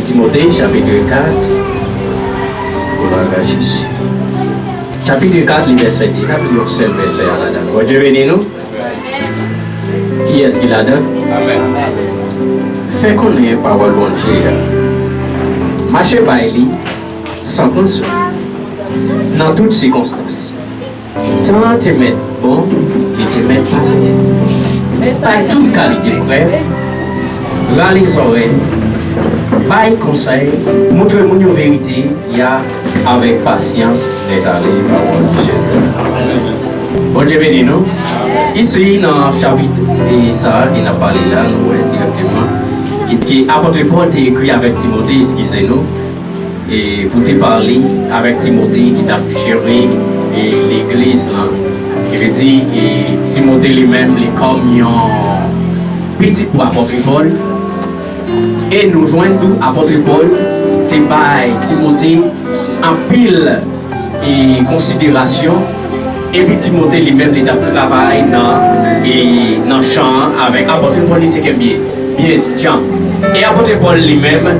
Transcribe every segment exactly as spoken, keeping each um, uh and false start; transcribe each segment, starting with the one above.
Timote, chapit kat, pou langaj isi. Chapit kat, li vèsè dis, n ap li yon sèl vèsè a ladan l. Bondye beni nou. Kiyès ki ladan? Amèn. Fè konnen pawòl Bondye a. Mache bay li san pran swen, nan tout sikonstans. Tan an te mèt bon, li te mèt parèt. Bay tout kalite prèv, rale zòrèy, bay konsèy, montre moun yo verite a avèk pasyans, nètale pawòl di Senyè. Bondye beni nou. Isi, nan chapit e sa a ke n ap pale la, nou wè dirèkteman ki, ki apot Pòl te ekri avèk Timote, eskize nou, e pou te pale avèk Timote ki t ap jere, e, legliz lan. Ki vle di, e, Timote li menm, li kòm yon pitit pou apot Pòl. E nou jwenn tou apot Pòl te bay Timote anpil, e, konsiderasyon. Epi Timote li menm, li t ap travay nan, e, nan chan an avèk apot Pòl, li te kenbe byen djanm. E apot Pòl li menm,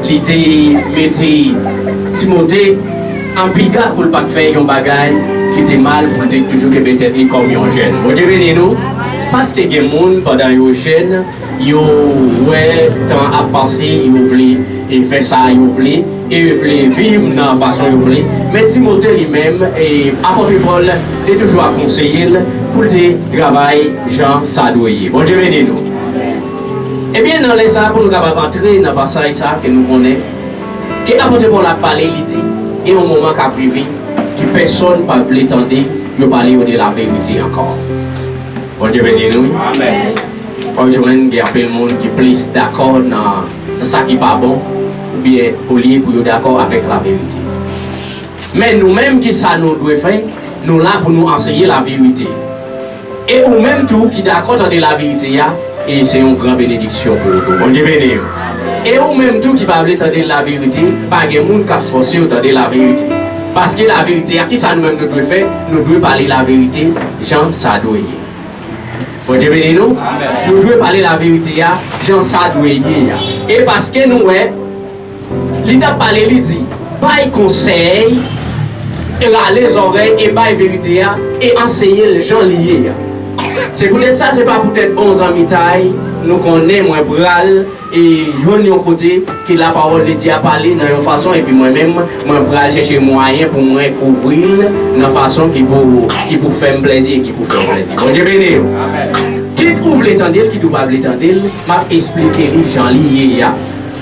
li te mete Timote an piga pou l pa t fè yon bagay ki te mal, pou l te toujou kenbe tèt li kòm yon jèn. Bondye beni nou. Paske gen moun, pandan yo jèn, yo wè tan ap pase, yo vle, e, fè sa yo vle, e yo vle viv nan fason yo vle. Men Timote li menm, e, apot Pòl te toujou ap konseye l pou l te travay jan sa dwe ye. Bondye beni nou. Ebyen, nan lè sa a, pou nou kapab antre nan pasaj sa a ke nou konnen, ke apot Pòl ap pale, li di, gen yon moman k ap rive, ke pèsonn p ap vle tande yo pale yo de laverite ankò. Bondye beni nou. Amèn. W ap jwenn gen anpil moun ki plis dakò nan sa ki pa bon, oubyen olye pou yo dakò avèk laverite. Men nou menm, ki sa nou dwe fè? Nou la pou nou anseye laverite. E ou menm tou ki dakò tande laverite a, e se yon gran benediksyon pou ou tou. Bondye beni w. E ou menm tou ki pa vle tande laverite, pa gen moun k ap fòse w tande laverite. Paske laverite a, ki sa nou menm nou dwe fè? Nou dwe pale laverite jan sa dwe ye. Bondye beni nou. Nou dwe pale laverite a jan sa dwe ye a. E paske nou wè, li t ap pale, li di, bay konsèy, e rale zòrèy, e bay verite a, e anseye l jan li ye a. Se poutèt sa, se pa poutèt bon zanmitay, nou konnen mwen pral, e, jwenn yon kote ke lapawòl de Dye a pale nan yon fason, epi mwen menm, mwen pral chèche mwayen pou mwen kouvri l nan fason ki pou, ki pou fè m plèzi e ki pou fè w plèzi. Bondye beni w. Amèn. Kit ou vle tande l, kit ou pa vle tande l, m ap esplike li jan li ye a.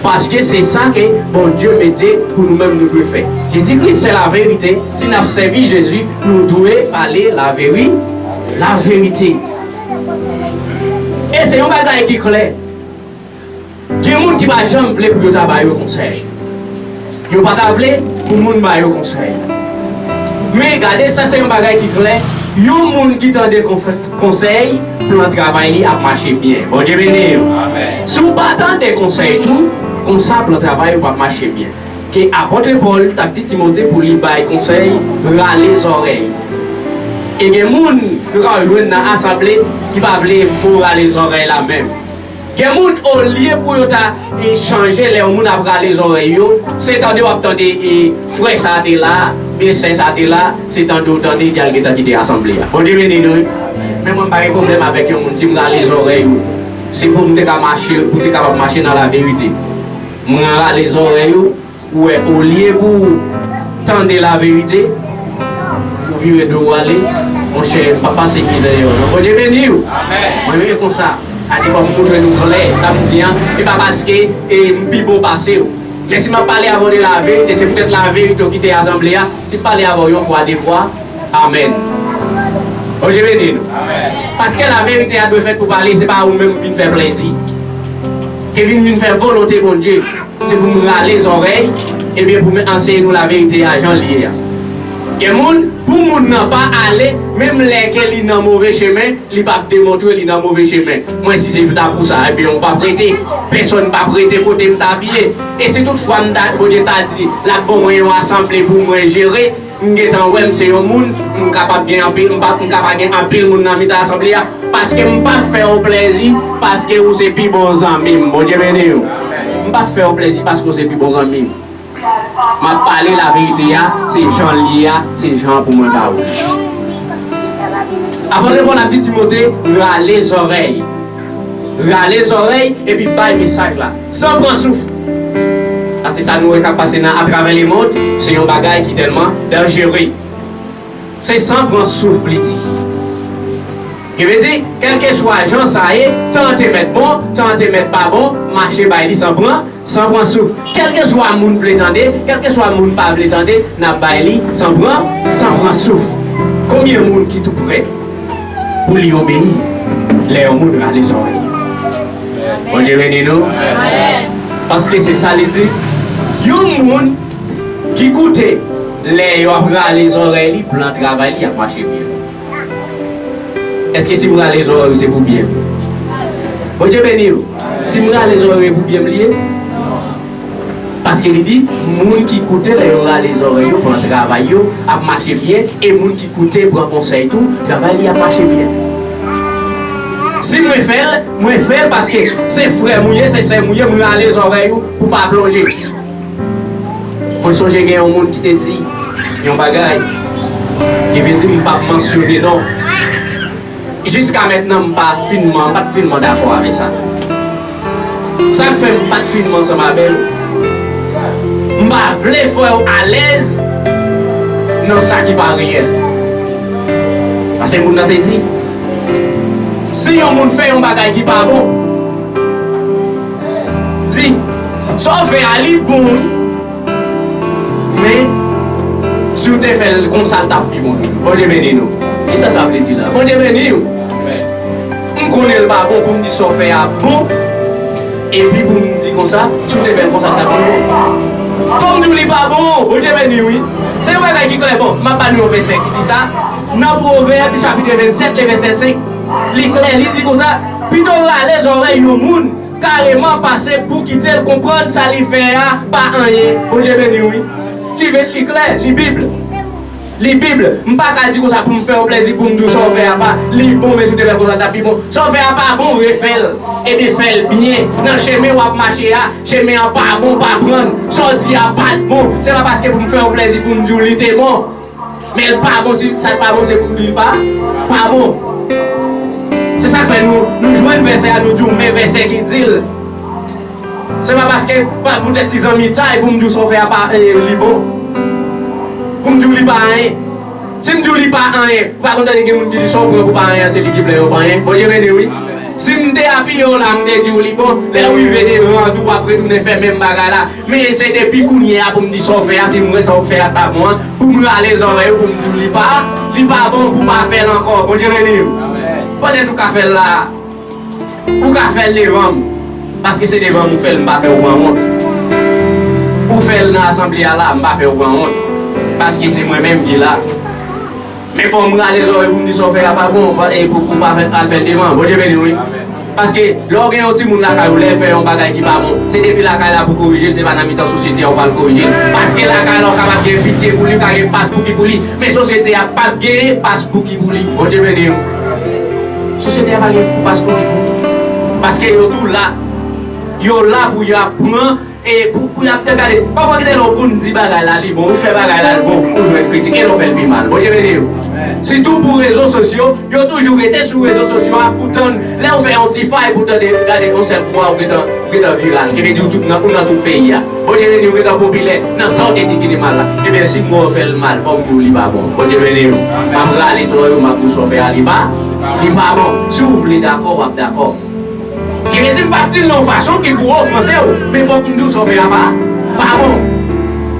Paske se sa ke Bondye mete pou nou menm nou dwe fè. Jezi Kris se laverite. Si n ap sèvi Jezi, nou dwe pale laveri-, laverite. E se yon bagay ki klè. Gen moun ki pa janm vle pou yo ta ba yo konsèy. Yo pa ta vle pou moun ba yo konsèy. Men gade, sa se yon bagay ki klè. Yon moun ki tande konf-, konsèy, plan travay li ap mache byen. Bondye beni w. Amèn. Si w pa tande konsèy tou, konsa plan travay ou p ap mache byen. Ke apot Pòl t ap di Timote pou li bay konsèy, rale zòrèy. E gen moun, nou ka jwenn nan asanble, ki pa vle pou rale zòrèy la menm. Gen moun, olye pou yo ta, e, chanje lè yon moun ap rale zòrèy yo, se tande w ap tande, e, frè sa te la, byen sè sa te la, se tande w tande, epi al gentan kite asanble a. Bondye beni nou, wi. Men mwen, m pa gen pwoblèm avèk yon moun, si m rale zòrèy ou, se pou m te ka mache, pou m te kapab mache nan laverite. Mwen rale zòrèy ou, ou wè, olye pou w tande laverite, ou vire do w ale, monchè, m p ap pase mizè yo, non. Bondye beni w. Amèn. Mwen menm, e konsa. A, defwa m montre nou klè sa m di an, e pa paske, e, m pi bon pase w. Men si m ap pale avè w de laverite, se poutèt laverite w kite asanble a. Si m pale avè w yon fwa, de fwa, amèn. Bondye beni nou. Amèn. Paske laverite a dwe fèt pou pale, se pa ou menm vin fè plèzi. Ke vin, vin fè volonte Bondye. Se pou m rale zòrèy, ebyen pou m anseye nou laverite a jan l ye a. Gen moun, pou moun nan pa ale, menm lè ke li nan move chemen, li p ap demontre li nan move chemen. Mwen, si se ta pou sa, ebyen, ou p ap rete. Pèsonn p ap rete kote m t ap ye. E si toutfwa m ta, Bondye ta di, l ap ban mwen yon asanble pou mwen jere, m gentan wè m se yon moun, m kapab gen anpil, m pa, m ka pa gen anpil moun nan mitan asanble a, paske m p ap fè w plèzi, paske ou se pi bon zanmi m. Bondye beni w. M p ap fè w plèzi paske w se pi bon zanmi m. M ap pale laverite a, se jan l ye a, se jan pou mwen ba ou. Apot Pòl ap di Timote, rale zòrèy. Rale zòrèy epi bay mesaj la. San pran souf. Paske sa nou wè k ap pase nan atravè lemonn, se yon bagay ki tèlman danjere. Se san pran souf li di. Ki vle di, kèlkeswa jan sa ye, tan an te mèt bon, tan an te mèt pa bon, mache bay li san pran, san pran souf. Kèlkeswa moun vle tande, kèlkeswa moun pa vle tande, n ap bay li san pran, san pran souf. Konbyen moun ki tou prè pou li obeyi lè yon moun rale zòrèy? Bondye beni nou. Paske se sa li di. Yon moun ki koute lè yo ap rale zòrèy li, plan travay li ap mache byen. Èske si m rale zòrèy ou se pou byen m? Bondye beni w. Si m rale zòrèy ou e pou byen m li ye? Paske li di, moun ki koute lè yo rale zòrèy yo, plan travay yo ap mache byen, e moun ki koute pran konsèy tou, travay li ap mache byen. Si mwen fè l, mwen fè l paske se frè m ou ye, se sè m ou ye, mwen rale zòrèy ou pou pa plonje. Mwen sonje gen yon moun ki te di yon bagay, ki vin di m p ap mansyone non. Jiska mentnan, m pa finman, m pa t finman dakò avè sa. Sa k fè m pa t finman ansanm avè l, m pa vle fè w alèz nan sa ki pa reyèl. Paske moun nan te di, si yon moun fè yon bagay ki pa bon, di, sa w fè a, li bon, wi. Men, si w te fè l konsa, l t ap pi bon toujou. Bondye beni nou. Kisa sa vle di la? Bondye beni w. M konnen l pa bon pou m di sa w fè a bon, epi pou m di konsa, si w te fè l konsa, l t ap pi bon. Fò m di w li pa bon. Bondye beni w, wi. Se yon bagay ki klè. Bon, m ap ba nou yon vèsè ki di sa. Nan Pwovèb, chapit vennsèt, le vèsè senk, li klè, li di konsa, pito rale zòrèy yon moun kareman pase pou kite l konprann sa li fè a pa anyen. Bondye beni w, wi. Li vet, li klè, li Bib. Li Bib. M pa ka di konsa pou m fè w plèzi, pou m di w sa w fè a pa, li bon, men si w te fè konsa, l t ap pi bon. Sa w fè a pa bon, refè l. Ebyen, fè l byen. Nan chemen w ap mache a, chemen an pa bon, pa pran l. Sa w di a pa t bon. Se pa paske pou m fè w plèzi, pou m di w li te bon. Men l pa bon, si sa k pa bon, se pou di l pa, pa bon. Se sa k fè nou, nou jwenn vèsè a, nou di w, men vèsè ki di l. Se pa paske, pa poutèt ti zanmitay pou m di w sa w fè a pa, e, li bon. Pou m di w li pa anyen. Si m di w li pa anyen, ou pa konn tande gen moun ki di sa w pran pou pa anyen an, se li ki plè yo pa anyen. Bondye beni w, wi. Si m te apiye w la, m te di w li bon, lè w rive devan an tou, w ap retounen fè menm bagay la. Men se depi kounye a pou m di sa w fè a, si m wè sa w fè a pa bon an, pou m rale zòrèy ou, pou m di w li pa, li pa bon, pou w pa fè l ankò. Bondye beni w. Pètèt ou ka fè l la, ou ka fè l devan m, paske se devan m ou fè l, m pa fè w pran wont. Ou fè l nan asanble a la, m pa fè w pran wont, paske se mwen menm ki la. Men fò m rale zòrèy pou m di sa w fè a pa bon, pa- e pou, pou pa fè, al fè l devan. Bondye beni w, wi. Paske lè w gen yon timoun lakay ou, lè l fè yon bagay ki pa bon, se depi lakay la pou korije l, se pa nan mitan sosyete a ou pral korije l. Paske lakay la ou kapab gen pitye pou li, ou ka gen pas pou ki pou li, men sosyete a p ap gen pas pou ki pou li. Bondye beni w. Sosyete a pa gen pas pou ki pou li. Paske yo tou la. Yo la pou y ap pran E pou, pou y ap gade, pafwa gen de lè ou konn di bagay la li bon, ou fè bagay la l bon, ou jwenn kritik, e lè w fè l pi mal. Bondye beni w. Sitou pou rezo sosyo, yo toujou rete sou rezo sosyo a pou tann, lè w fè yon ti fay pou tande, gade yon sèl kou a ou gentan, ou gentan viral. Ki vle di ou tout nan, ou nan tout peyi a. Bondye beni w, ou gentan popilè nan sa w te di ki te mal la. Ebyen, si m wè w fè l mal, fò m di w li pa bon. Bondye beni w. M ap rale zòrèy ou, m ap di w sa w fè a li pa, li pa bon. Si w vle dakò, w ap dakò. Ki vle di m p ap di l nan yon fason ki pou ofanse w, men fòk m di w sa w fè a pa, pa bon.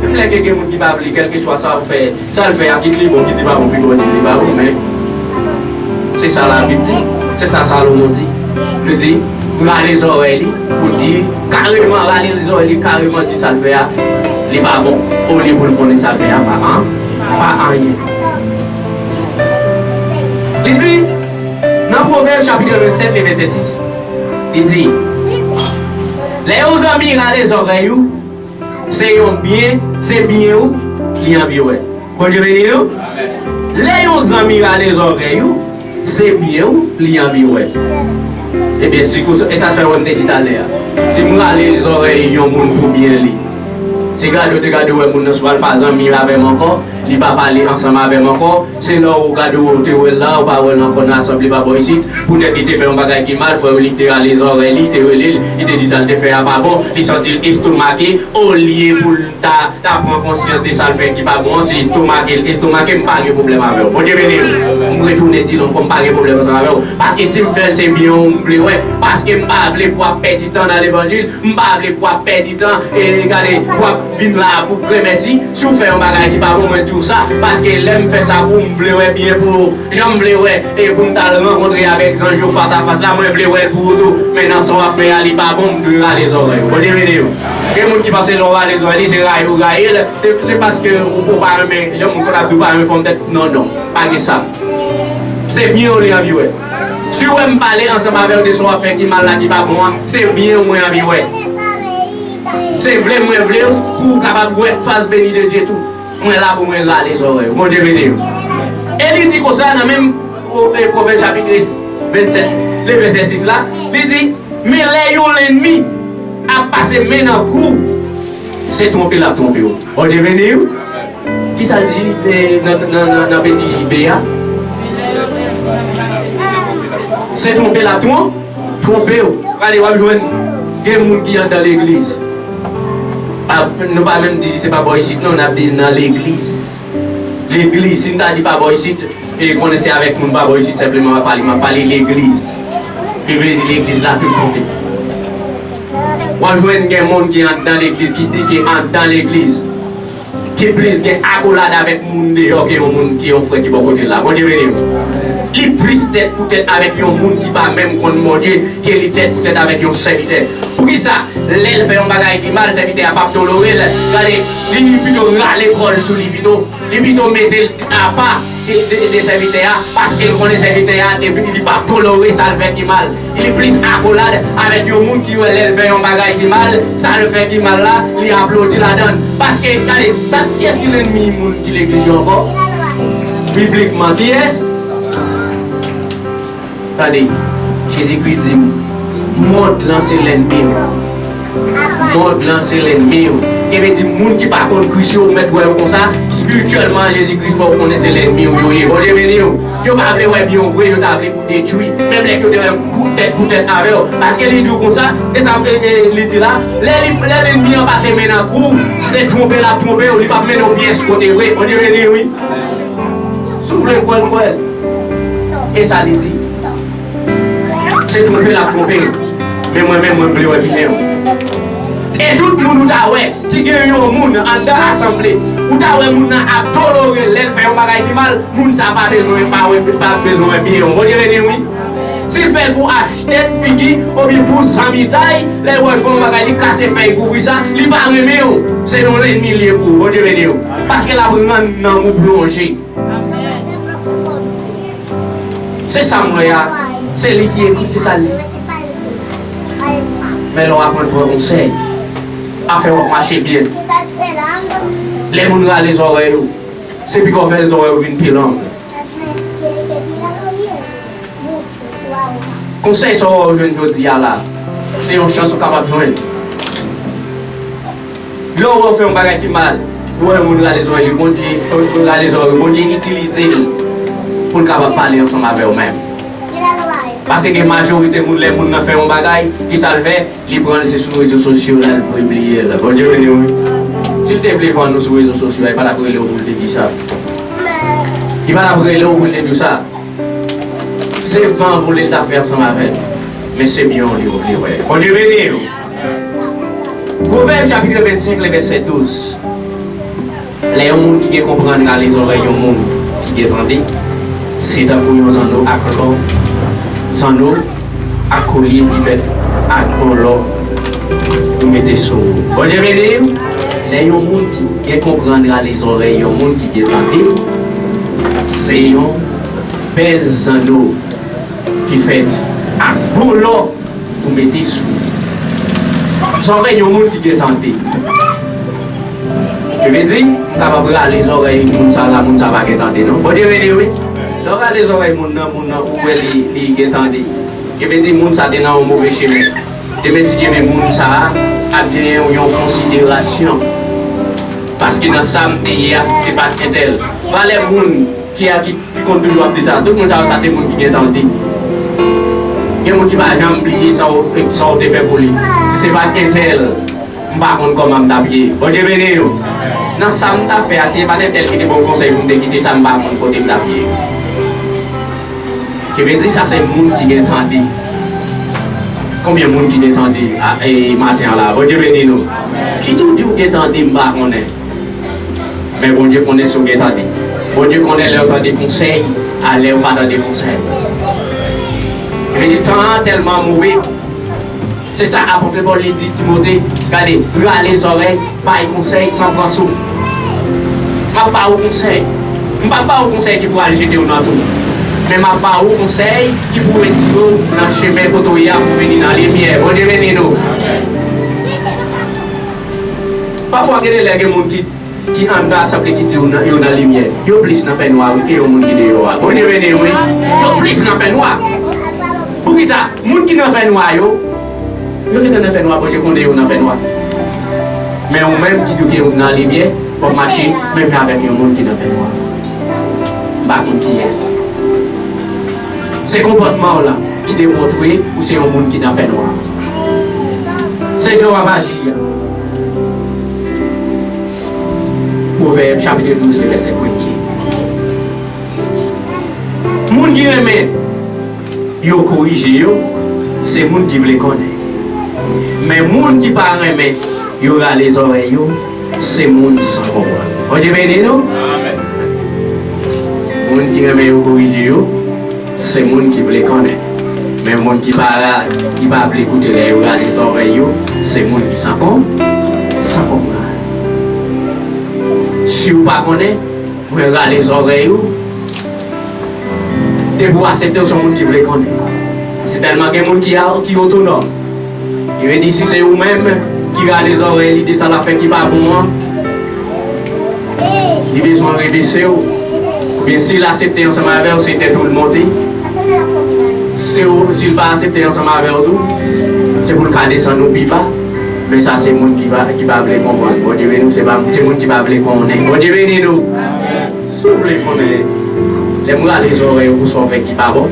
Menm lè ke gen moun ki pa vle, kèlkeswa sa w fè, sa l fè a, kit li bon, kit li pa bon, piga w di li pa bon, men se sa Labib di, se sa Salomon di. Li di, rale zòrèy li, pou di, kareman, rale zòrèy li, kareman di sa l fè a, li pa bon, olye pou l konnen sa l fè a pa an, pa anyen. Li di, nan Pwovèb chapit vennsèt, vèsè sis, li di, lè yon zanmi rale zòrèy ou, se yon byen, se byen ou li anvi wè. Bondye beni nou. Lè yon zanmi rale zòrèy ou, se byen ou li anvi wè. Ebyen, si kou, e sa fè w wè m te di talè a. Si m rale zòrèy yon moun pou byen li, se gade w te gade w wè moun nan sou al pa zanmi avè m ankò, li pa pale ansanm avè m ankò, se lè w gade w te wè l la, ou pa wè l ankò nan asanble pa bò isit, poutèt li te fè yon bagay ki mal, frè w li te rale zòrèy li, te rele l, li te di sa l te fè a pa bon, li santi l estomake, olye pou l ta, ta pran konsyans de sa l fè ki pa bon an, se estomake l, estomake m pa gen pwoblèm avè w. Bondye beni w. M retounen di l ankò, m pa gen pwoblèm ansanm avè w. Paske si m fè l, se byen w m vle wè. Paske m pa vle pou w ap pèdi tan nan levanjil, m pa vle pou w ap pèdi tan, e gade, pou w ap vin la pou gremèsi. Si w fè yon bagay ki pa bon, mwen di w sa. Paske lè m fè sa pou w, m vle wè byen pou w. Jan m vle wè, e pou m t al rankontre avèk zanj yo fas a fas la, mwen vle wè l pou ou tou. Men nan sa w ap fè a, li pa bon, m dwe rale zòrèy ou. Bondye beni w. Gen moun ki panse lè w rale zòrèy li, se rayi ou rayi l. Se, se paske ou, ou pa renmen, jan moun konn ap di ou pa renmen fòm tèt. Non, non, pa gen sa. Se byen w li anvi wè. Si w wè m pale ansanm avè w de sa w ap fè ki mal la, ki pa bon an, se byen w mwen anvi wè. Se vle mwen vle w pou w kapab wè fas beni de Dye tou. Mwen la pou mwen rale zòrèy ou. Bondye beni w. E li di konsa nan menm Pwo-, e, Pwovèb chapit vennsèt, le vèsè sis la, li di, men lè yon lènmi ap pase men nan kou, se twonpe l ap twonpe w. Bondye beni w. Kisa l di, e, nan, nan, nan, nan peti B a? Se twonpe l ap twon-, twonpe w. Gade, w ap jwenn gen moun ki anndan legliz. Pa, nou pa menm di se pa bò isit, non, n ap di nan legliz. Legliz, si m ta di pa bò isit, e konnen se avèk moun pa bò isit senpleman m ap pale, m ap pale legliz. Ki vle di legliz la tout kote. W ap jwenn gen moun ki anndan legliz, ki di ke anndan legliz, ki plis gen akolad avèk moun deyò ke yon moun ki yon frè ki bò kote l la. Bondye beni w. Li plis tèt pou tèt avèk yon moun ki pa menm konn Bondye ke li tèt pou tèt avèk yon sèvitè. Poukisa? Lè l fè yon bagay ki mal, sèvitè a p ap tolore l. Gade, li pito rale kò l sou li pito. Li pito mete l apa de, de, de sèvitè a, paske l konnen sèvitè a, epi li pa tolore sa l fè ki mal. Li plis akolad avèk yon moun ki wè lè l fè yon bagay ki mal, sa l fè ki mal la, li aplodi ladan l. Paske, gade, sa, kiyès ki lènmi moun ki legliz yo ankò? Biblikman, kiyès? Tande, Jezikri di m, mond lan se lènmi w. Mond lan se lènmi w. Sa vle di, moun ki pa konn Kris yo, ou mèt wè yo konsa, espirityèlman, Jezikri fè w konnen se lènmi w yo ye. Bondye beni w. Yo pa vle wè byen w vre, yo ta vle pou detwi. Menm lè ke yo te wè pou tèt pou tèt avè w. Paske li di w konsa, e sa, e, e, li di la, lè li, lè lènmi an pase men nan kou w, se twonpe l ap twonpe w, li p ap mennen w pyès kote vre. Bondye beni w, wi. Si w vle kwè l, kwè l. E sa li di. Se twonpe l ap twonpe l. Men mwen menm, mwen vle wè byen w. E tout moun ou ta wè ki gen yon moun anndan asanble, ou ta wè moun nan ap tolore l lè l fè yon bagay ki mal, moun sa pa bezwen pa wè, pa bezwen wè byen w. Bondye beni w, wi. Si l fè l pou achte figi, oubyen pou zanmitay, lè l wè l fè yon bagay, li kase fèy kouvri sa, li pa renmen w. Se yon lènmi l ye pou ou. Bondye beni w. Paske l ap rann nanm ou plonje. Se sa m wè a. Se li ki ekri, se sa l di. Men lè w aprann pran konsèy, afè w ap mache byen. Lè moun rale zòrèy ou, se pika w fè zòrèy ou vin pi long. Konsèy sa w jwenn jodi a la, se yon chans ou kapab jwenn. Lè w wè w fè yon bagay ki mal, ou wè yon moun rale zòrèy li, Bondye, rale zòrèy, Bondye itilize l pou l kapab pale ansanm avè w menm. Paske gen majorite moun, lè moun nan fè yon bagay, kisa l fè? Li pran l, se sou rezo sosyo la, l pibliye l. Bondye beni w, wi. Si l te vle vann ou sou rezo sosyo a, li pa t ap rele w pou l te di sa. Li pa t ap rele w pou l te di w sa. Se van voule l t ap fè ansanm avè l. Men se byen w li vle wè. Bondye beni w. Pwovèb chapit vennsenk, le vèsè douz. Lè yon moun ki gen konprann rale zòrèy yon moun ki gen tande, se tankou yon zanno ak lò, zanno ak kolye ki fèt ak bon lò pou mete sou ou. Bondye beni w. Lè yon moun ki gen konprann rale zòrèy yon moun ki gen tande, se yon bèl zanno ki fèt ak bon lò pou mete sou zòrèy yon moun ki gen tande. Ki vle di, m kapab rale zòrèy moun sa la, moun sa pa gen tande, non. Bondye beni w, wi. Lè w rale zòrèy moun nan, moun nan, ou wè li, li gen tande. Ki vle di moun sa te nan yon move chemen. Demen si Dye vle, moun sa a ap genyen yon konsiderasyon. Paske nan sa m te ye a, si se pa t entèl. Valè moun ki a ki, ki konn toujou ap di sa. Tout moun sa yo, sa se moun ki gen tande. Gen moun ki pa janm bliye sa w, sa w te fè pou li. Si se pa t entèl, m pa konn kòman m t ap ye. Bondye beni nou. Nan sa m t ap fè a, si se pa t entèl ki te ban m konsèy pou m te kite sa, m pa konn kote m t ap ye. Ki vle di sa se moun ki gen tande. Konbyen moun ki gen tande a, e, maten an la? Bondye beni nou. Ki tou di w gen tande, m pa konnen. Men Bondye konnen si w gen tande. Bondye konnen lè w tande konsèy, a lè w pa tande konsèy. Ki vle di tan an tèlman move. Se sa apot Pòl li di Timote, gade, rale zòrèy, bay konsèy san pran souf. M ap ba ou konsèy. M p ap ba ou konsèy ki pou al jete w nan twou. Men m ap ba ou konsèy ki pou retire w nan chemen kote w ye a pou vini nan limyè. Bondye beni nou. Pafwa, gen de lè gen moun ki ki anndan asanble ki di yo nan, yo nan limyè, yo plis nan fènwa wi ke yon moun ki deyò a. Bondye beni w wi. Yo plis nan fènwa. Poukisa? Moun ki nan fènwa yo, yo gentan nan fènwa, Bondye konnen yo nan fènwa. Men ou menm ki di w ke w nan limyè, w ap mache menm jan avèk yon moun ki nan fènwa. M pa konn kiyès. Se konpòtman w lan ki demontre ou se yon moun ki nan fènwa. Se jan w ap aji a. Pwovèb chapit douz, vèsè premye. Moun ki renmen yo korije yo, se moun ki vle konnen. Men moun ki pa renmen yo rale zòrèy yo, se moun san konprann. Bondye beni nou. Amèn. Moun ki renmen yo korije yo, se moun ki vle konnen. Men moun ki pa, ki pa vle koute lè yo rale zòrèy yo, se moun ki san kon, san konprann. Si w pa konnen, mwen rale zòrèy ou, depi w aksepte, w se yon moun ki vle konnen. Se tèlman gen moun ki a, ki otonòm. Li vle di, si se ou menm ki rale zòrèy li de sa l ap fè ki pa bon an, li bezwen rebese w. Oubyen si l aksepte ansanm avè w, se tèt ou l monte. Si w, si l pa aksepte ansanm avè w tou, se pou l ka desann ou pi ba. Men sa se moun ki pa, ki pa vle konprann. Bondye beni w, se pa, se moun ki pa vle konnen. Bondye beni nou. Si w vle konnen, lè m rale zòrèy ou pou sa w fè ki pa bon,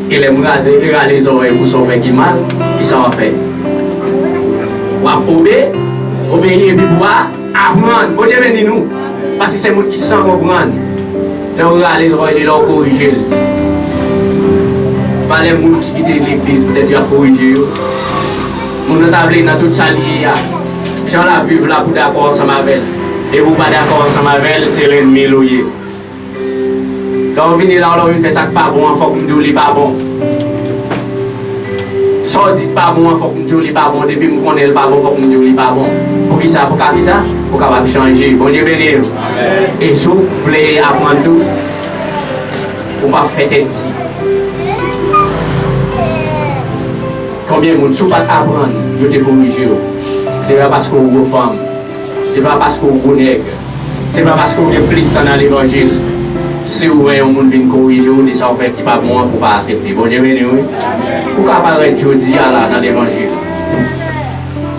e lè m raze, rale zòrèy ou pou sa w fè ki mal, kisa w ap fè? W ap obe, obeyi epi pou w aprann. Bondye beni nou. Paske se moun ki san konprann. Lè w rale zòrèy li, lè w korije l. Valè moun ki kite legliz poutèt y ap korije yo. Moun nan ta vle nan tout sa l ye a. Jan l ap viv la pou dakò ansanm avè l. Depi w pa dakò ansanm avè l, se lènmi l ou ye. Lè w vini la, lè w vin fè sa k pa bon an, fòk m di w li pa bon. Sa w di k pa bon an, fòk m di w li pa bon. Depi m konnen l pa bon, fòk m di w li pa bon. Poukisa? Pou ka kisa? Pou w kapab chanje. Bondye beni w. E si w vle aprann tou, ou p ap fè tèt di. Konbyen moun, si w pa t aprann, yo te korije w? Se pa paske w gwo fanm. Se pa paske w gwo nèg. Se pa paske w gen plis tan nan levanjil. Si w wè yon moun vin korije w de sa w fè ki pa bon an, pou w pa aksepte. Bondye beni w, wi. Ou ka parèt jodi a la nan levanjil.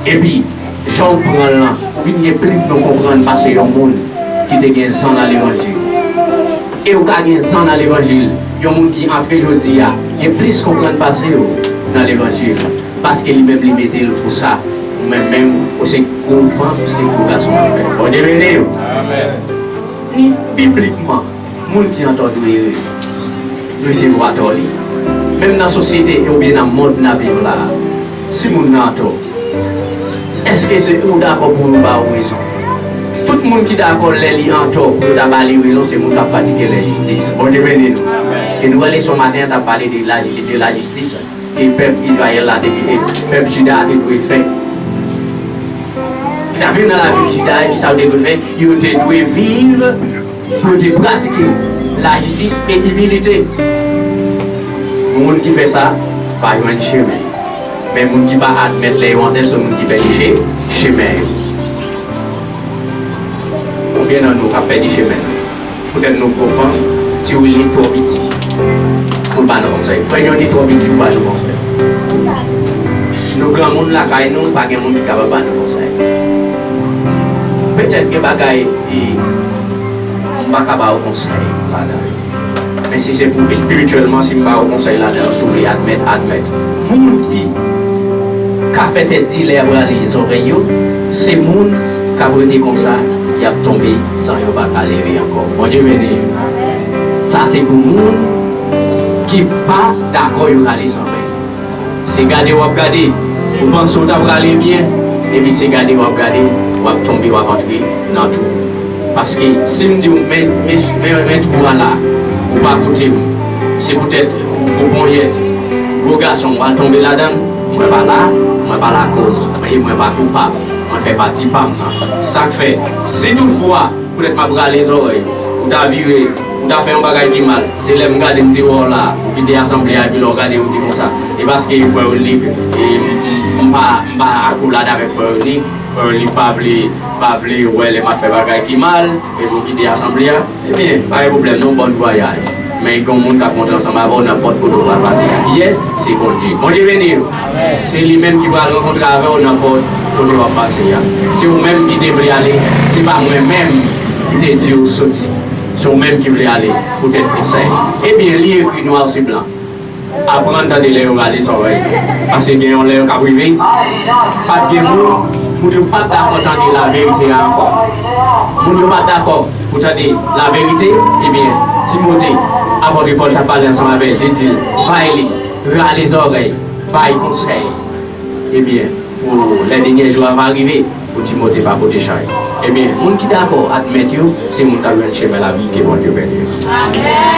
Epi, jan w pran l lan, ou vin gen plis non konprann pase yon moun ki te gen zan nan levanjil. E ou ka gen zan nan levanjil. Yon moun ki antre jodi a, gen plis konprann pase w nan levanjil. Paske li menm li mete l pou sa. Ou menm menm, ou se gwo fanm, ou se gwo gason afè. Bondye beni w. Amèn. Ni biblikman, moun ki antò dwe resevwa tò li. Menm nan sosyete oubyen nan mond n ap viv la a, si moun nan antò, èske se ou dakò pou yo ba w rezon? Tout moun ki dakò lè li antò pou yo ta ba li rezon, se moun k ap pratike lenjistis. Bondye beni nou. Amèn. Ke nou wè leson maten an t ap pale de la, de lajistis. Ke pèp Izrayèl la te, e pèp Jida a te dwe fè. Ki ta viv nan lavil Jida, e kisa yo te dwe fè? Yo te dwe viv pou yo te pratike lajistis e imilite. Moun ki fè sa pa jwenn chemen. Men moun ki pa admèt lè yo antò, se moun ki pèdi che-, chemen yo. Konbyen nan nou k ap pèdi chemen nou? Poutèt nou gwo fanm, Tiwil li twò piti pou l ba nou konsèy. Frè Johnny twò piti pou ba nou konsèy. Granmoun lakay nou, pa gen moun ki kapab ba nou konsèy. Petèt gen bagay e m pa ka ba w konsèy ladan. Men si se pou espirityèlman, si m ba w konsèy ladan, si w vle admèt, admèt. Moun ki ka fè tèt di lè y ap rale zòrèy yo, se moun k ap rete konsa, y ap tonbe san yo pa ka leve ankò. Bondye beni yo. Sa se pou moun ki pa dakò yo rale zòrèy. Se gade w ap gade, ou panse w t ap rale byen, epi se gade w ap gade, w ap tonbe, w ap antre nan twou. Paske si m di w, men, men, men, men twou a la, ou pa koute m, se poutèt ou gwo ponyèt, gwo gason, w al tonbe ladan l, mwen pa la, mwen pa lakoz, e mwen pa koupab, mwen fè pati pa m nan. Sa k fè, si toutfwa, poutèt m ap rale zòrèy, ou ta vire, ou ta fè yon bagay ki mal, se lè m gade m te wè w la, ou kite asanble a, epi lè w gade, ou di konsa, e paske frè Wilnick, e m, m, m pa, m pa akolad avèk frè Wilnick, frè Wilnick pa vle, pa vle wè lè m ap fè bagay ki mal, epi w kite asanble a, ebyen, pa gen pwoblèm non, bòn vwayaj. Men gen yon moun k ap monte ansanm avè w nan pòt kote w pral pase a. Kiyès? Se Bondye. Bondye beni w. Se li menm ki pral rankontre avè w nan pòt kote w ap pase a. Se ou menm ki te vle ale, se pa mwen menm ki te di w soti. Se ou menm ki vle ale poutèt konsèy. Ebyen, li ekri nwa si blan. Aprann tande lè yo rale zòrèy. Paske gen yon lè yo k ap rive, p ap gen moun, moun yo p ap dakò tande laverite a ankò. Moun yo p ap dakò pou tande laverite, ebyen, Timote, apot Pòl t ap pale ansanm avè l, li di l, bay li, rale zòrèy, bay konsèy. Ebyen, pou lè dènye jou a va rive, pou Timote pa pote chay. Ebyen, moun ki dakò admèt yo, se moun k ap jwenn chemen lavi ke Bondye prepare.